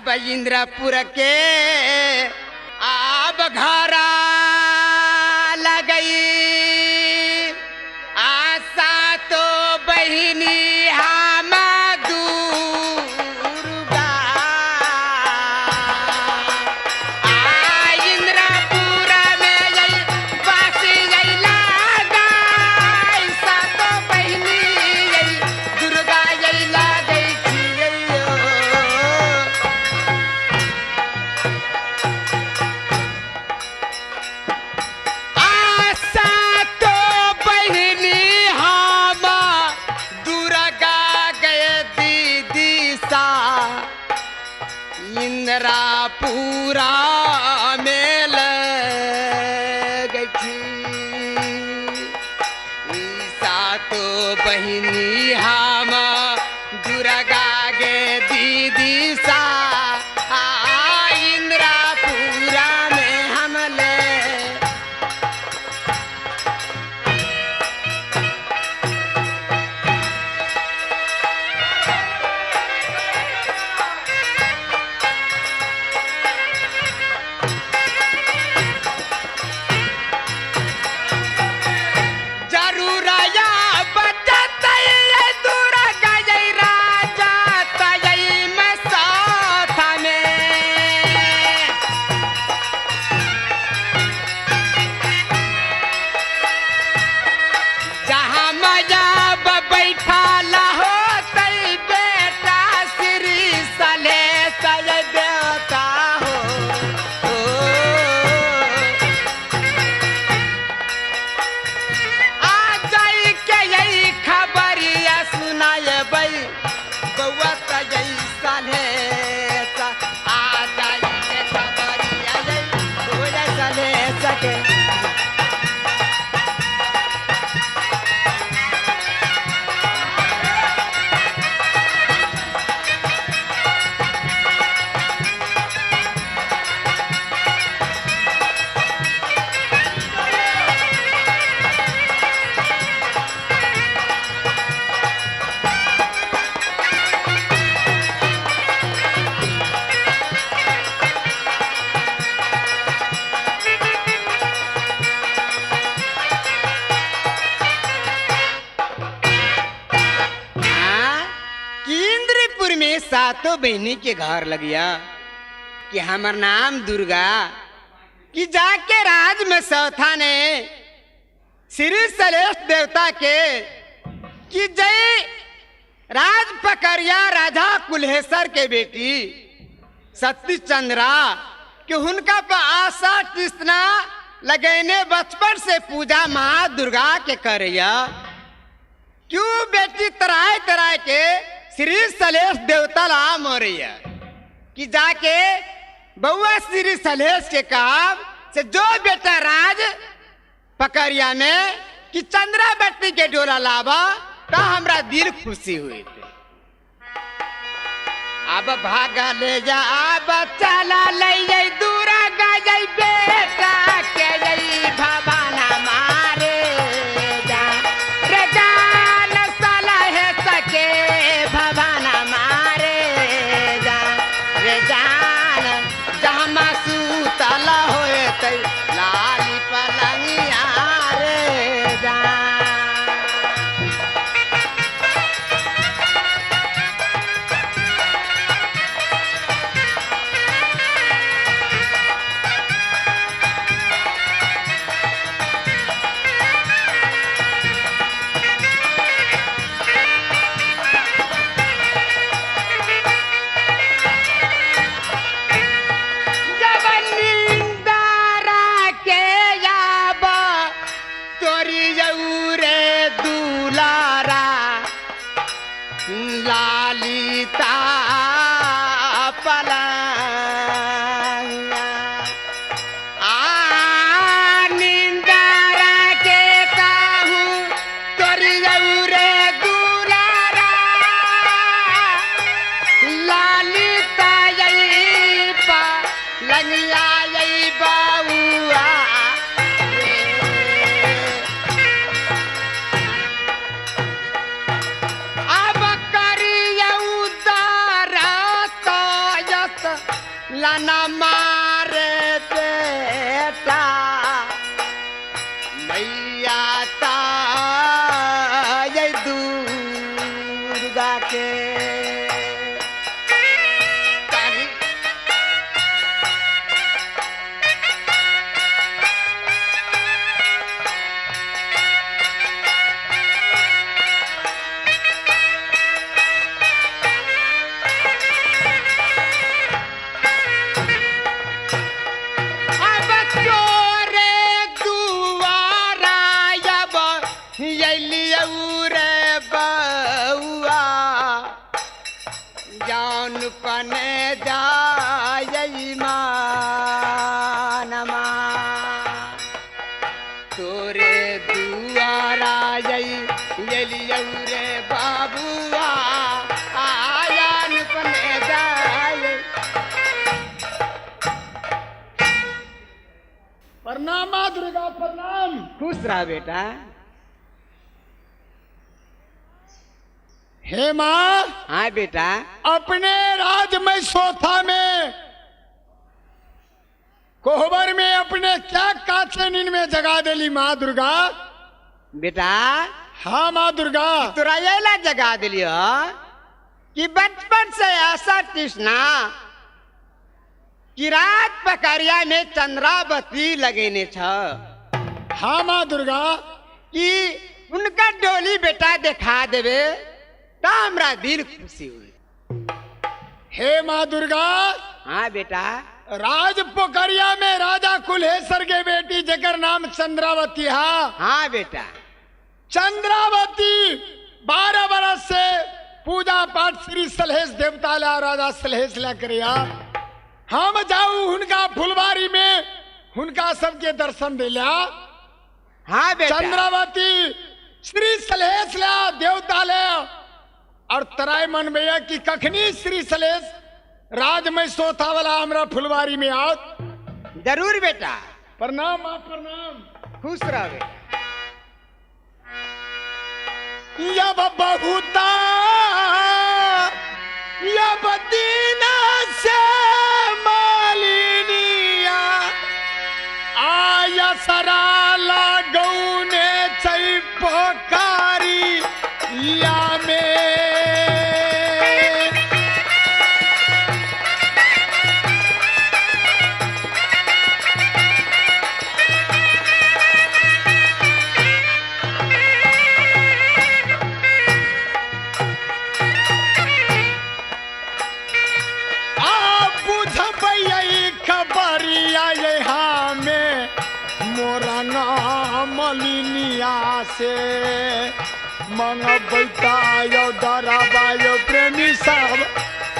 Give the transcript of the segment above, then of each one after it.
अब इंद्रपुर के अब घरा लगई। आशा तो बहिनी हम दुर्गा। आ इंद्रपुर में जई बस जई लगाई, सातो बहिनी जई दुर्गा जई लगई छियैयो। आशा तो बहिनी हम दुर्गा गए दीदी सा इंदिरा पूरा मेल गई। सातो बहिनी हम दुर्गा गे दीदी सा आ इंदिरा पूरा में हम ले। जरूर आया बचत दुर्गा जय राजा तय में साथ में। जहाँ मजा बैठा हो तई बेटा श्री सले सय देवता हो ओ। आ जाई के यही खबरिया सुनाए बई बउआ त यही सले सा। आ जाई के खबरिया यही बउआ सले सके। हाँ, केंद्रपुर में सातों बहनी के घर लगिया कि हमर नाम दुर्गा कि जाके राज में सौथा ने श्री सलेश देवता के कि जय राज पकड़िया राजा कुल्हेसर के बेटी सती चंद्रा कि उनका पर आशा कृष्णा लगैने बचपन से पूजा माँ दुर्गा के करैया। क्यों बेटी तराय तराय के श्री सलेश देवता ला मोरैया कि जाके बउआ श्री सलेश के काम से जो बेटा राज पकड़िया में कि चंद्रा बेटी के डोला लावा ता हमरा दिल खुशी हुई थे। अब भागा ले जा अब चला ले जाई दूरा गई बेटा के जई भवाना मारे जा रे जान साला है सके भवाना मारे जा रे जान जहाँ सूतल होए तै लाली पलंगिया रे जा। जब निंदारा के आब तोरी रे दुलारा लालिता पलंगिया। आ निंदारा के काहू तोरी रे दुलारा लालिता यही पा लंगिया यही बाबुआ रे। ताना मारे बेटा मैया ताय दुर्गा के तारी। अब तोरे दुआरा अब अइलियौ रे बउआ, जान पने जाय मानमा। तोरे दुआरा अइलियौ रे बाबुआ, आयान पने जाय। प्रणाम माँ दुर्गा, प्रणाम। खुश रह बेटा। हे माँ। हाँ बेटा। अपने राज में सोथा में कोहबर में अपने क्या काचे नींद में जगा देली माँ दुर्गा। बेटा। हाँ माँ दुर्गा। तोरा ये जगा दिलियो कि बचपन से ऐसा तृष्णा कि रात पकड़िया में चंद्रावती लगेने छ। हाँ माँ दुर्गा। कि उनका डोली बेटा दिखा देवे तो हमरा दिल खुशी हुई। हे माँ दुर्गा। हाँ बेटा। राज पोखरिया में राजा कुल्हेश्वर के बेटी जेकर नाम चंद्रावती। हाँ। हाँ बेटा। चंद्रावती 12 बरस से पूजा पाठ श्री सलहेश देवता ला राजा सलहेश ला करिया। हम जाऊ हुनका फुलवारी में हुनका सबके दर्शन दिला। हाँ बेटा। चंद्रावती श्री सलहेश ला देवता ले और तराय मन में कि कखनी श्री सलहेश राज में सोथा वाला हमरा फुलवारी में आओ। जरूर बेटा। प्रणाम माँ, प्रणाम। खुश रह बेटा। यब बहुता यब दीना से मालिनिया आया सरा लगौने चै पोकारी या में। खबरिया यहाँ में मोरा नाम लिनिया से मंगबैता यो डराबायो प्रेमी सब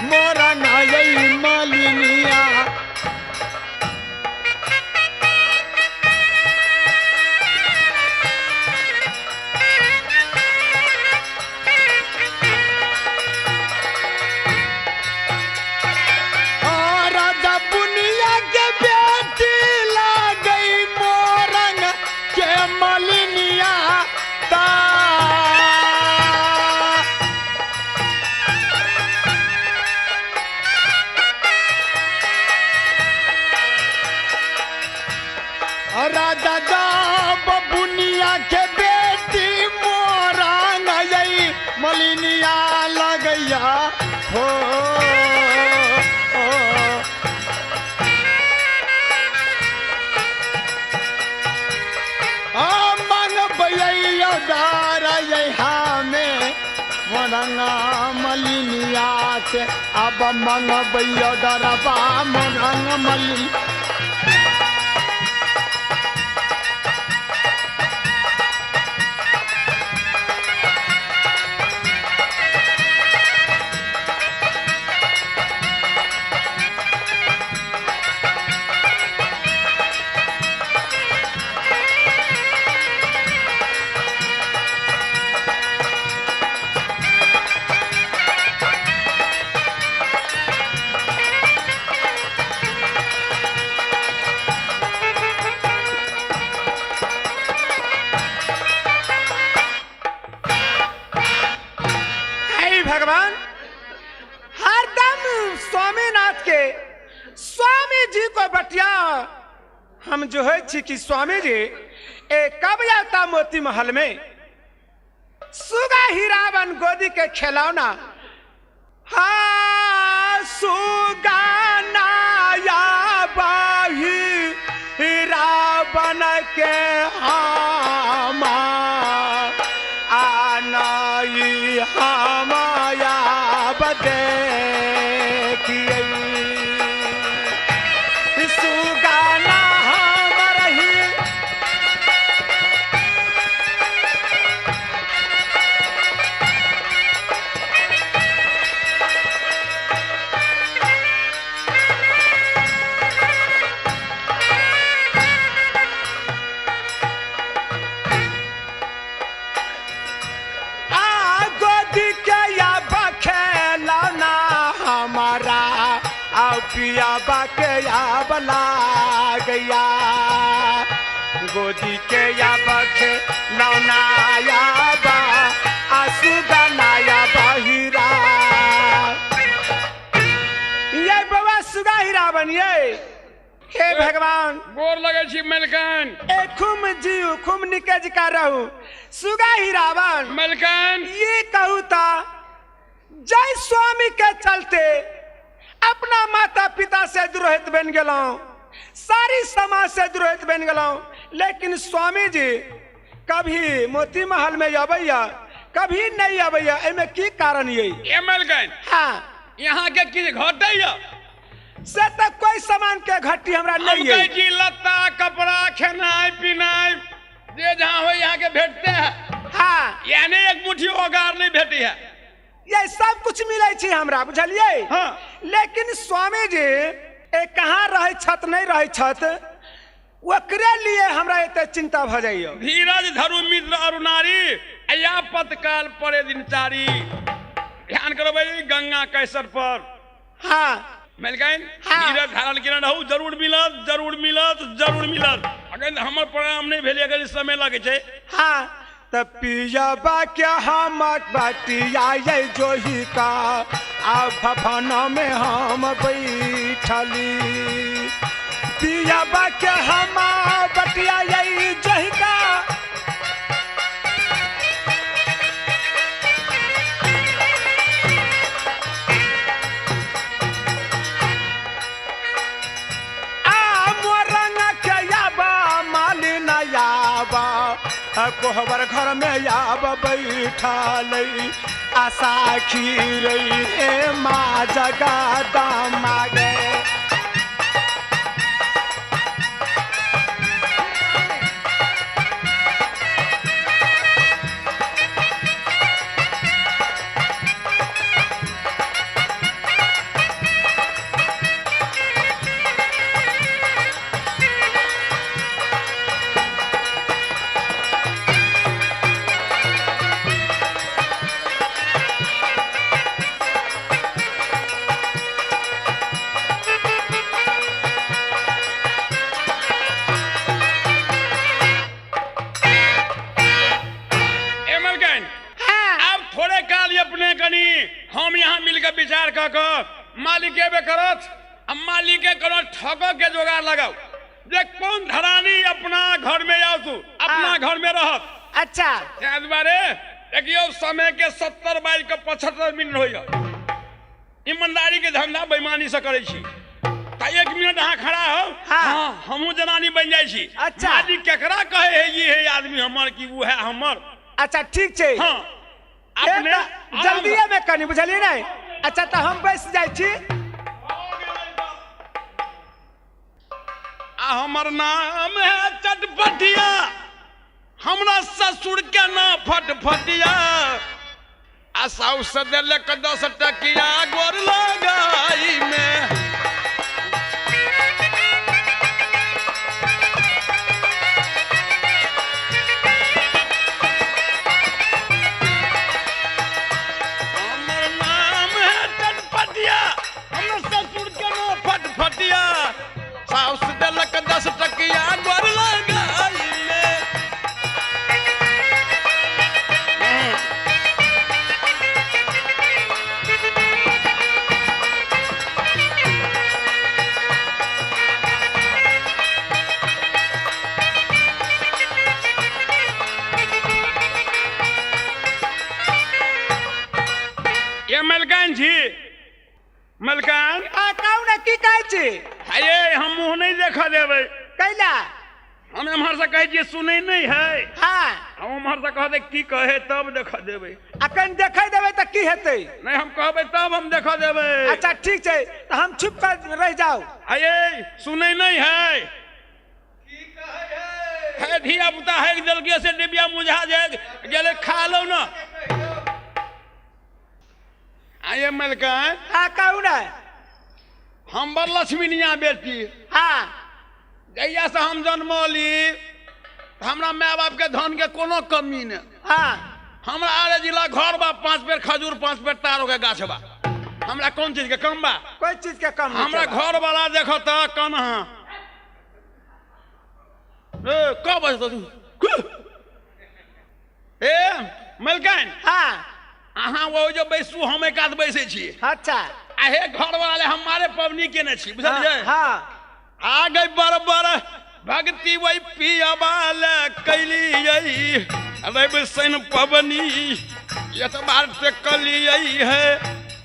मोरा नाई मलिनिया। राजा बुनिया के बेटी लागई मोरंग के मलिनिया ता। राजा जब बुनिया के बेटी मोरंग आई मलिनिया लगैया हो। मोरंगा मलिनिया से अब मंगबैया डरबा मोरंग मलिन। भगवान हरदम स्वामीनाथ के 100 स्वामी जी को बटिया हम जो है छी कि स्वामी जी ए कब जाता मोती महल में सुगा हीरावन गोदी के खिलौना। हाँ सुगा नाया बाही हीरावन के हामा आनाई हमाया बदे सुगाना हमर ही आ गोदी के या बखेलौना हमारा आ पिया बाके या बला गया गोदी के या बखेलौना या बा आसू बनाया बहिरा ये बबा सुगा हीरा बनिए। हे भगवान गोर लगे छी मलकान। ए खुम जीव खुम निकज का रहू सुगा हीरावन मलकान ये कहू था जय स्वामी के चलते अपना माता पिता से द्रोहित बन गेलहुं, सारी समाज से द्रोहित बन गेलहुं, लेकिन स्वामी जी कभी मोती महल में अबैया कभी नहीं अबैया, एमे की कारण ये? ए मलकान हाँ यहाँ के किछु घटैया से तो कोई सामान के घटी हमरा हम नहीं कहै है। छी लत्ता कपड़ा खेनाइ पिनाइ जे जहाँ हो यहाँ के भेटते है। हाँ यानी एक मुट्ठी ओगार नहीं भेटी है। ये सब कुछ मिले छी हमरा बुझलिए। हाँ। लेकिन स्वामी जी ए कहाँ रहे छत नहीं रहे छत ओकरे लिए हमरा एते चिंता भ जाइयो। धीरज धरु मित्र अरु नारी अया पतकाल पड़े दिन चारी। ध्यान करो भाई गंगा कैसर पर। हाँ मलकान हाँ। धीरज धारण केने रहू जरूर मिलत जरूर मिलत जरूर मिलत। अगर हमर प्रणाम नहीं भेलै अगर समय लगै छै। हाँ त पिया बा क्या हम बटिया ये जोही का आ भवन में हम बैठली पिया बा क्या हम बटिया ये जोही का आ मोरंग के याबा मालिन याबा कोहबर घर में याब बैठल आशा खीर ए माँ जगा दामा गे। ए मलकान हाँ आब थोड़े काल अपने कनी हम यहाँ मिलके विचार कऽ कऽ मालिक एबे करत आ मालिके करत ठकऽ के जोगाड़ लगाउ जे कोन धरानी अपना घर में आउ तू अपना हाँ। घर में रहत। अच्छा ताहि दुआरे देखियौ समय के 70 बाजि कऽ 75 मिनट होइया। ईमानदारी के धंधा बेईमानी से करै छी तऽ 1 मिनट अहाँ खड़ा हो। हाँ। हमहूँ जनानी बनि जाइ छी। अच्छा। मालिक केकरा कहै है ई है आदमी हमर कि उ है हमर। अच्छा ठीक छै। हाँ अपने जल्दीए में कनी बुझलिए नहीं। अच्छा तो हम बैस जाइ छी। आ हमर नाम है चटपटिया हमरा ससुर के नाम फटफटिया आ साउस से देलक 10 टकिया गोर लगाई में। हमर नाम है चटपटिया हमरा ससुर के नाम फटफटिया साउस देलक 10 टकिया गोर लगाई में। मलकान छी मलकान। आ कहू ने की कहै छी? हे हम मुँह नहि देखऽ देबै। कैला? हम एम्हर से कहै छियै सुनै नहि है। हाँ। हम उम्हर से कहतै की कहे तब देखऽ देबै। अखन देखै देबै तऽ की हेतै? नहि हम कहबै तब हम देखऽ देबै। अच्छा ठीक छै तऽ हम छुप कर रहि जाउ। हे सुनै नहि है। हे धिया पुता हेक देलकै से डिबिया मुझा जाय गेलै खा लो न। आये मलकान। हाँ कहू ने। हम बड़ लक्ष्मीनिया बेटी। हाँ। जहिया से हम जन्मली हमरा माय बाप के धन के कोनो कमी नहीं। हाँ। हमरा आरे जिला घर बा 5 पेड़ खजूर 5 पेड़ तारो के गाछ बा। हमरा कौन चीज के कम बा? कोई चीज के कम नहीं। हमरा घर वाला देखो त कन्हा ए कब बजतो तू ए मलकान। हाँ। अहाँ वो जो बैसू हम एक आध बैसै छी। अच्छा। आ हे घर वाला हम मारे पबनी केने छी बुझलियै? हाँ। आ गई बरबर भक्ति वही पियाबाल कैलियै रवि सन पबनी एतबार से कलियै है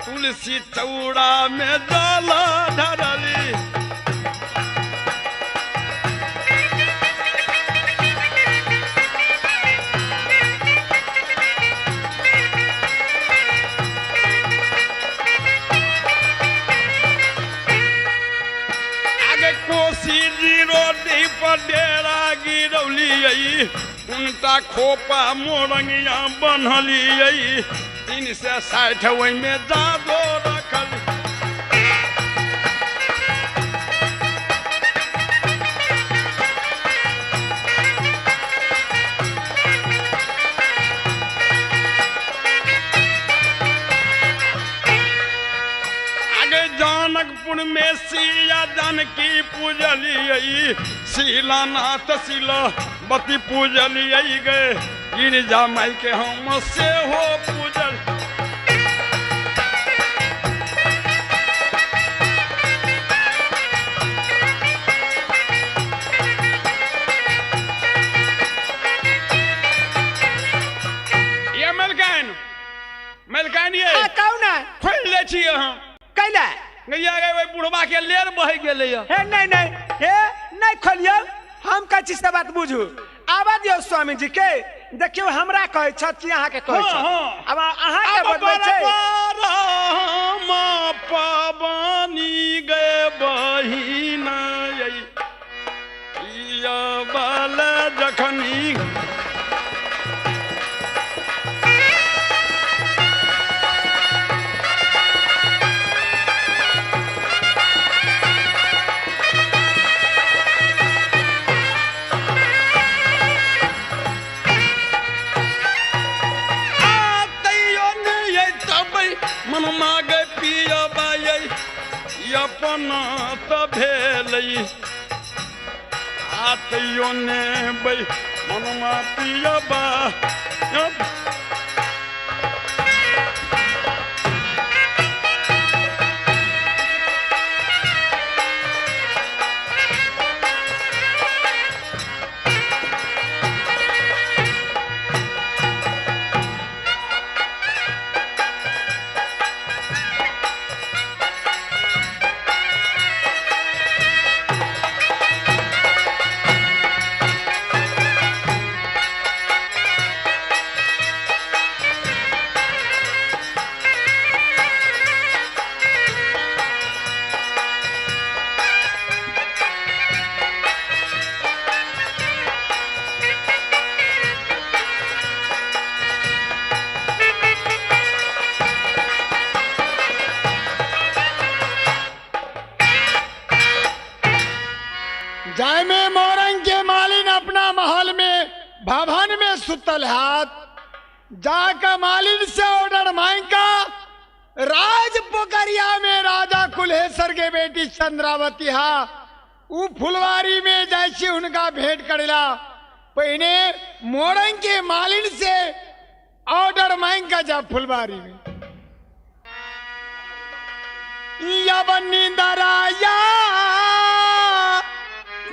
तुलसी चौड़ा में जल धरली। कोसी जी रोटी पर डेरा गिरौलियै उनटा खोपा मोरंगिया बन्हलियै 360 ओहिमे जादो रखल। आगे जनकपुर में सिया जानकी पूजलियै शिलानाथ शिलावती पूजलियै गे गिरिजा माई के हम सेहो पूजल। ये मलकान मलकान ये कहू ने। खोलि लै छी अहाँ। कैला? गैया गे ओहि बुढ़बा के लेर बहि गेलै। हे नहीं नहीं हे नहीं खोलियौ। हम कहै छी से बात बुझू। आबऽ दियौ स्वामी जी के। देखियौ हमरा कहै छथि कि अहाँके कहै छथि। आब अहाँके बदलै छै। पबनी गे बहिना बल जखनी अपना त भेलै आ तैयो ने बै मनमा पियबा। जाय में मोरंग के मालिन अपना महल में भवन में सुतल हाथ जाकर मालिन से ऑर्डर मांग का राज पोखरिया में राजा कुल्हेश्वर के बेटी चंद्रावती हा उ फुलवारी में जैसे उनका भेंट करेला पहले मोरंग के मालिन से ऑर्डर मांग का जा फुलवारी में या बन्नी दराया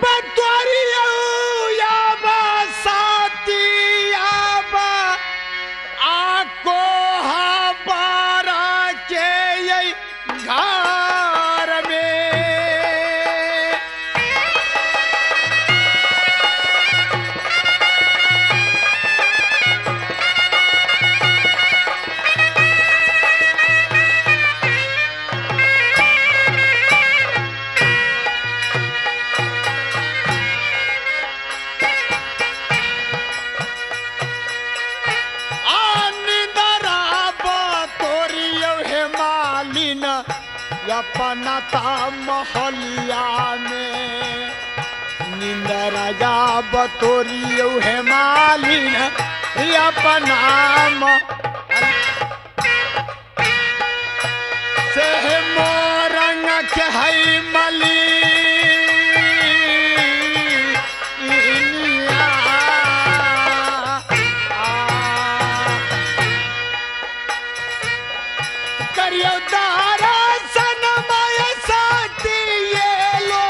बतोरिया बा आको हबारा के अपना ता महलिया में निंद राजा बतोरियो हे मालिन अपना से मोरंग के है मलिनिया। करियो दारा सनमय साथी ये लो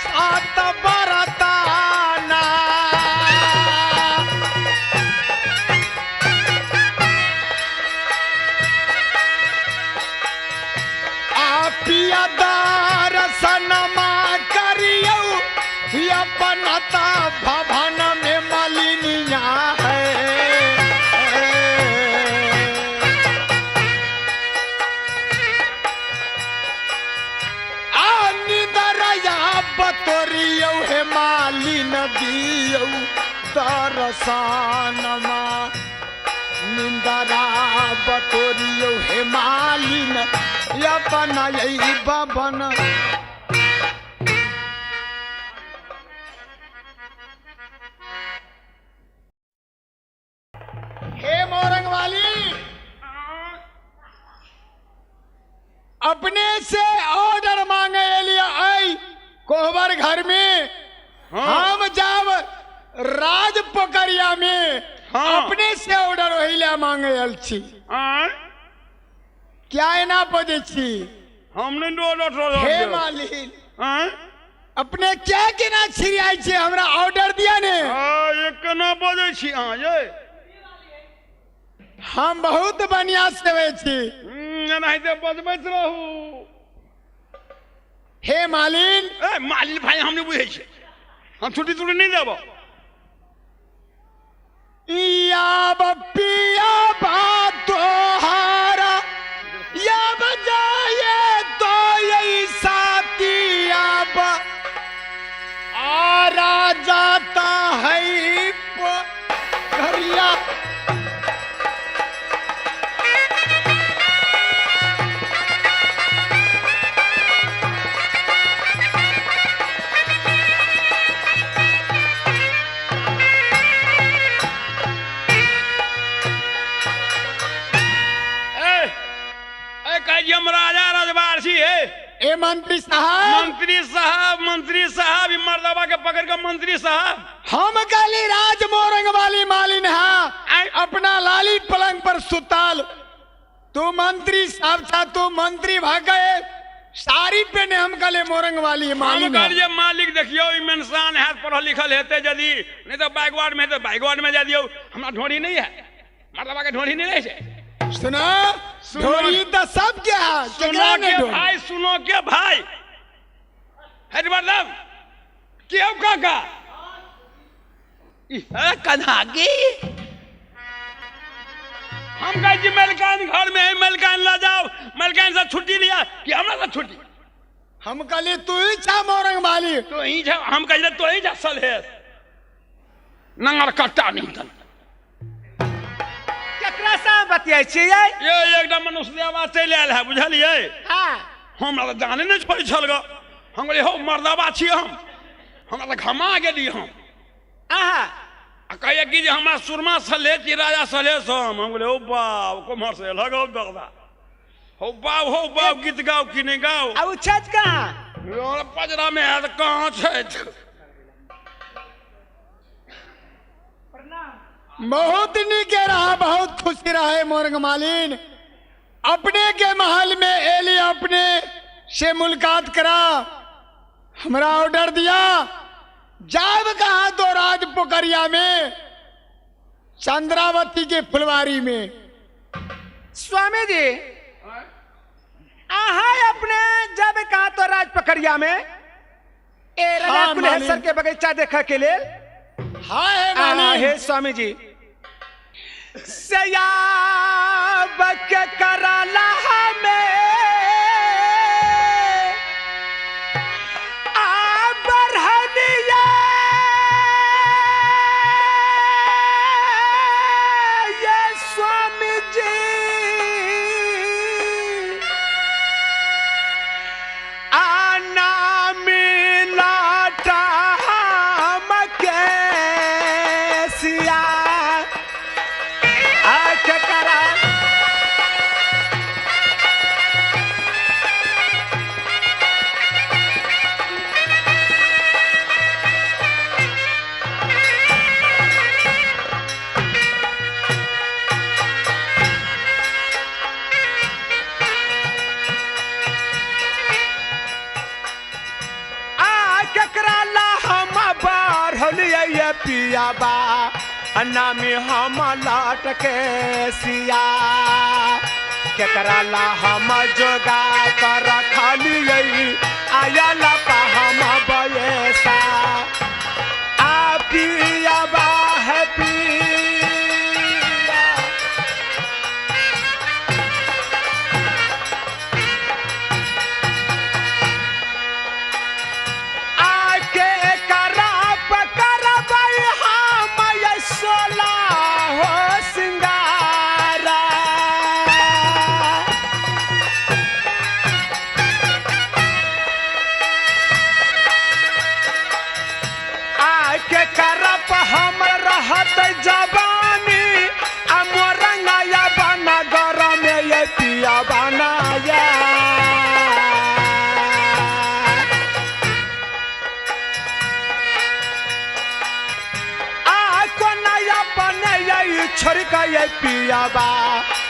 सात बरताना। आपिया दारसनमा करियो अपना ता भवन में मलिनिया है। आ निदरया बतोरियो हे मालिन दियो दरसनमा निंदरा बतोरियो हे मालिन अपना यही बबन। हे मोरंग वाली, अपने से ऑर्डर मांगे लिए आई कोहबर घर में। हम जाब राज पोखरिया में। हाँ। अपने से ऑर्डर ओहिला मांगे आयल छी। आँय? क्या एना बजै छी? हम नहि ऑर्डर हे मालिन, आँय? अपने क्या केना छिड़ियाइ छी? हमरा ऑर्डर दिया ने। हँ, ये केना बजै छी अहाँ ये? हम बहुत बढ़िया सेवे छी। एनाहिते बजबैत रहू। हे मालिन। ए मालिन भाई, हम नहि बुझै छियै, हम छुट्टी तुट्टी नहि देबो। याब पिया बा तोहारा या बजाए तो यही साथी अब आरा जाता है घरिया। ए ए कहै छी हम राजा रजबार छी। हे ए मंत्री साहब, मंत्री साहब, मंत्री साहब, ई मर्दबा के पकड़ के मंत्री साहब। हम कहली राज मोरंग वाली मालिन है अपना लाली पलंग पर सुताल, तू मंत्री साहब था, तू मंत्री भाग गए साड़ी पहने। हम कहले मोरंग वाली हम मालिन है। कहलियै मालिक देखियौ ई इंसान हैत पढ़ल लिखल हेतै यदि, नहि तऽ बैकवर्ड में हेतै बैकवर्ड में जा दियौ। हमरा ढोरी नहि है, मर्दबा के ढोरी नहि रहै छै। सुना, सुनो। ढोरी तो सब के है, सुनो केकरा के नहीं ढोरी? भाई, सुनो के भाई, हट मर्दब के हौ काका कन्हा गे। हम कहै छी मलकान घर में है, मलकान लऽ जाओ, मलकान से छुट्टी लिया कि हमरा से छुट्टी? हम कहली तू ही छा मोरंग वाली। तो ही जा, हम कहले तो ही जा सलहेस नंगर कट्टा नहीं तन। केकरा से बतियाइ छियै? ये एकटा मनुष्य आवाज चलि आयल है, बुझलियै? हाँ। हमरा तऽ जाने नहि छोड़ै छल ग। हम कहलियै हौ मर्दबा छी हम, हमरा तऽ घमा गेली हम। आहा। आ कहैया कि जे हमरा सुरमा सलहेस छी, राजा सलहेस हम। हम कहलियै हौ बाप, कोम्हर से लगाउ दगदा, हौ बाप, हौ बाप, गीत गाउ कि नहि गाउ? आ उ छथि कहाँ? हमरा पजरा मे हैत कहाँ छथि? बहुत नीके रहा, बहुत खुशी रहे मोरंग मालिन। अपने के महल में एली, अपने से मुलाकात करा, हमरा ऑर्डर दिया। जाब कहा तो राज पोखरिया में चंद्रावती के फुलवारी में। स्वामी जी, आहा अपने जब कहा तो राज पकड़िया में ए राजा हाँ, कुलेश्वर मालिन। के बगीचा देखे के लेल। हाँ है आहा, मालिन। हे स्वामी जी, सयाब के कराला हमें आ बरहनिया ये स्वामी जी। पियाबा नामी हम लटके सिया। केकरा ला हम जोगा कर रखलियै आयल पा हम बयसा। आ पियाबा है पिया। आके करा पकड़बै हम ये सोला हो सिंगारा। आके करप हम रहत जवानी आ मोरंगाया बना गरम ये पिया बनाया। आ कोना बने ये छोड़ के ये पियाबा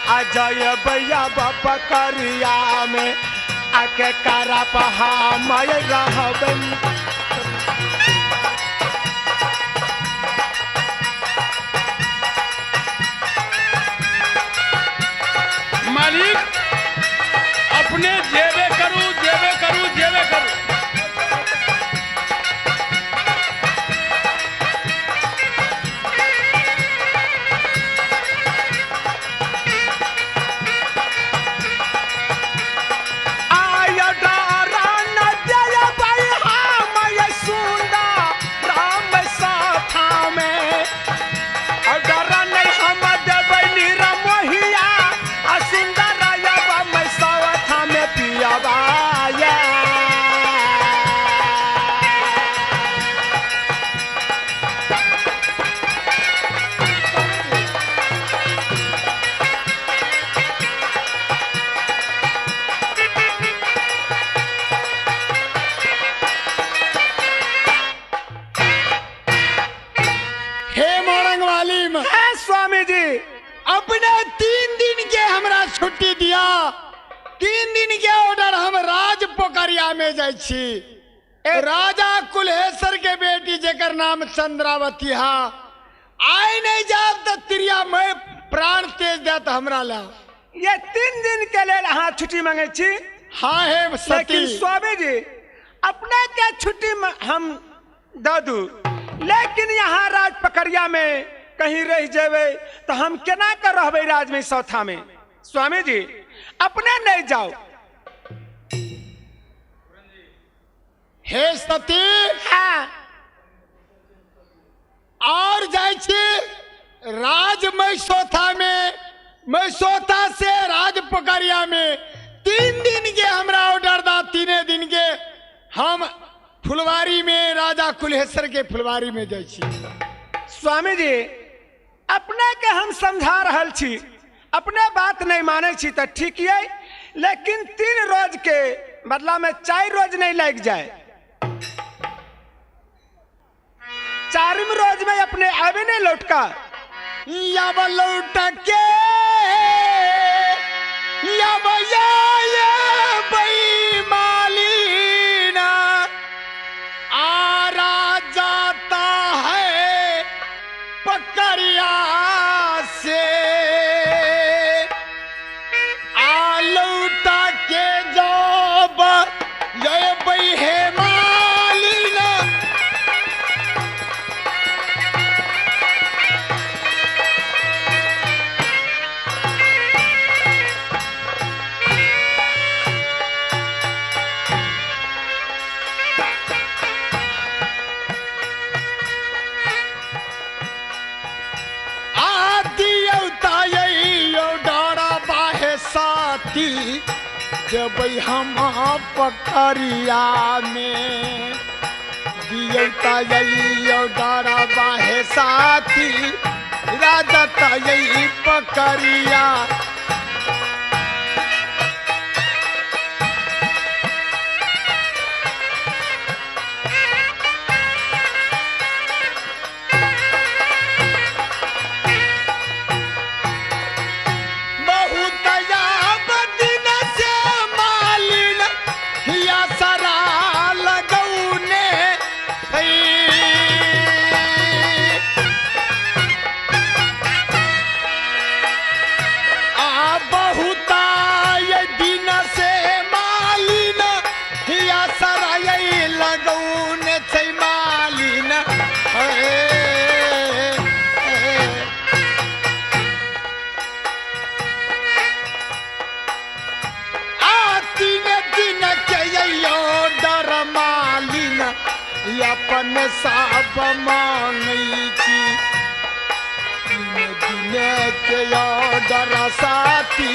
आ जय भैया बकरिया में आके करप हम ये रहबै। मालिक अपने जेबे करू जेबे करू जेबे करू। आय डरा न जयबै हम ये सुंदर राम साथा में। डर नहीं हम देबै निरमोहिया आ सुंदर आयब साथा में पियाबा। हे मोरंग वाली में स्वामी जी अपने 3 दिन के हमरा छुट्टी दिया। 3 दिन के ऑर्डर हम राज पोखरिया में जाइ छी। राजा कुल्हेश्वर के बेटी जेकर नाम चंद्रावती हा, आइ नहीं जाब तो त्रिया मैं प्राण तेज देत हमरा ला। ये 3 दिन के लेल अहाँ छुट्टी मांगे छी? हाँ हे सती। लेकिन स्वामी जी अपने के छुट्टी हम दऽ दू, लेकिन यहाँ राज पकड़िया में कहीं रह जेबै तो हम केना कर रहबै राज में सौथा में? स्वामी जी अपने नहीं जाओ। हे सती। हाँ। और जाइ छी राज मैसोथा में, मैसोथा से राज पकड़िया में 3 दिन के हमरा ऑर्डर दा। 3 दिन के हम फुलवारी में राजा कुल्हेश्वर के फुलवारी में जाइ छी। स्वामी जी अपने के हम समझा रहल छी, अपने बात नहीं माने छी तो ठीक है, लेकिन 3 रोज के बदला में 4 रोज नहीं लग जाए। 4 रोज में अपने आवे नहीं लौटका। याब लौट के याब या बई मालीना आरा जाता है पकड़िया से। आ लौटा के जाब ये बई है मालीना। साथी जब हम पकड़िया में दियौ डरा बाहे साथी राजा तई पकड़िया। बहुत याब दिन से मालिन या सरा लगौने है। अपन सब मांगै छी। 3 दिन के ऑर्डर साथी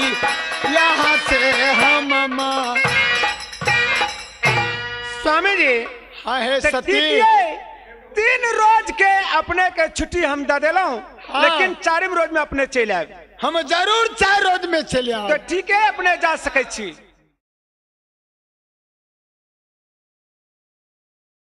यहाँ से हम मां। स्वामी जी, हाँ हे तऽ सती, ठीक ये, 3 रोज के अपने के छुट्टी हम दे देलहुं। हाँ। लेकिन 4 रोज में अपने चलि आयब। हम जरूर 4 रोज में चले तो आएब। ठीक है, अपने जा सकै छी।